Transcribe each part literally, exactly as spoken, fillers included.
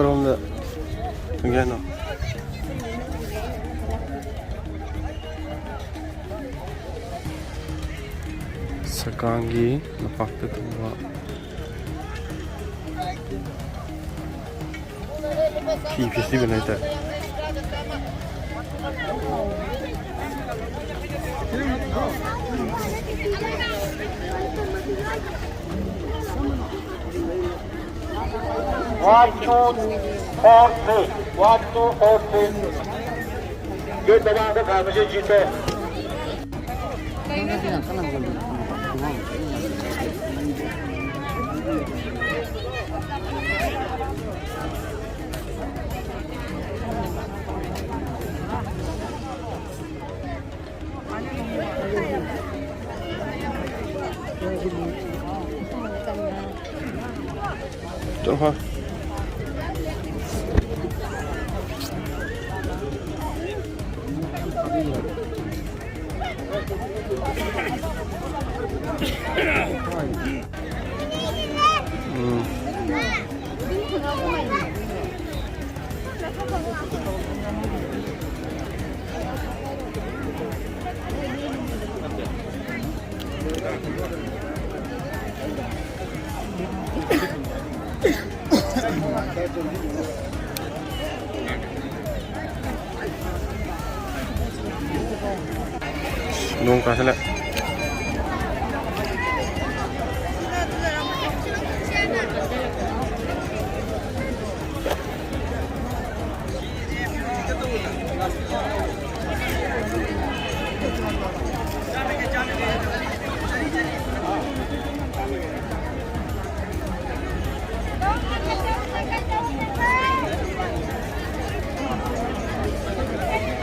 ꯀꯔꯣꯝꯗ ꯊꯦꯡꯒꯦ ꯍꯥꯏꯅꯣ? ꯁꯀꯥꯡꯒꯤ ꯂꯝꯄꯥꯛꯇ ꯊꯨꯡꯕ ꯐꯤ ꯐꯦꯁꯇꯤꯚꯦꯜ ꯍꯥꯏꯇꯥꯔꯦ꯫ One, two, four, three. One, two, four, three. Gate ꯃꯃꯥꯡꯗ ꯈꯥꯝꯕꯁꯦ ꯖꯤꯇꯣ꯫ ꯆꯠꯂꯣ ꯍꯣꯏ꯫ ꯎꯝ꯫ ꯅꯣꯡ ꯇꯥꯁꯜꯂꯦ꯫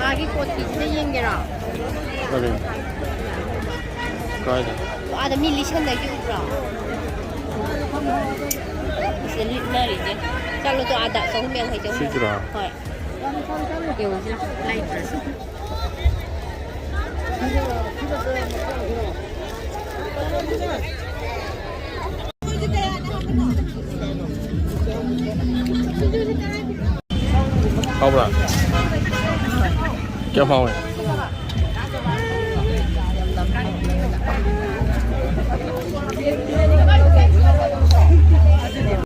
ꯑꯥꯒꯤ ꯀꯣꯠ ꯐꯤꯁꯤꯗ ꯌꯦꯡꯒꯦꯔꯣ? ꯀꯔꯤ? ꯀꯥꯏꯗ? ꯑꯥꯗ ꯃꯤ ꯂꯤꯁꯟꯅꯩꯗꯨ ꯎꯕ꯭ꯔꯣ? ꯁꯤꯗ ꯂꯤꯠꯅꯔꯤꯁꯦ꯫ ꯆꯠꯂꯣꯗꯣ ꯑꯥꯗ ꯆꯍꯨꯝ ꯌꯥꯡꯈꯩ, ꯆꯍꯨꯝ ꯌꯥꯡꯈꯩ꯫ ꯁꯤꯗꯨꯔꯣ? ꯍꯣꯏ꯫ ꯌꯦꯡꯉꯨꯁꯤ ꯂꯩꯇ꯭ꯔꯁꯨ꯫ ꯍꯥꯎꯕ꯭ꯔꯥ? ꯀꯌꯥꯝ ꯍꯥꯎꯋꯦ?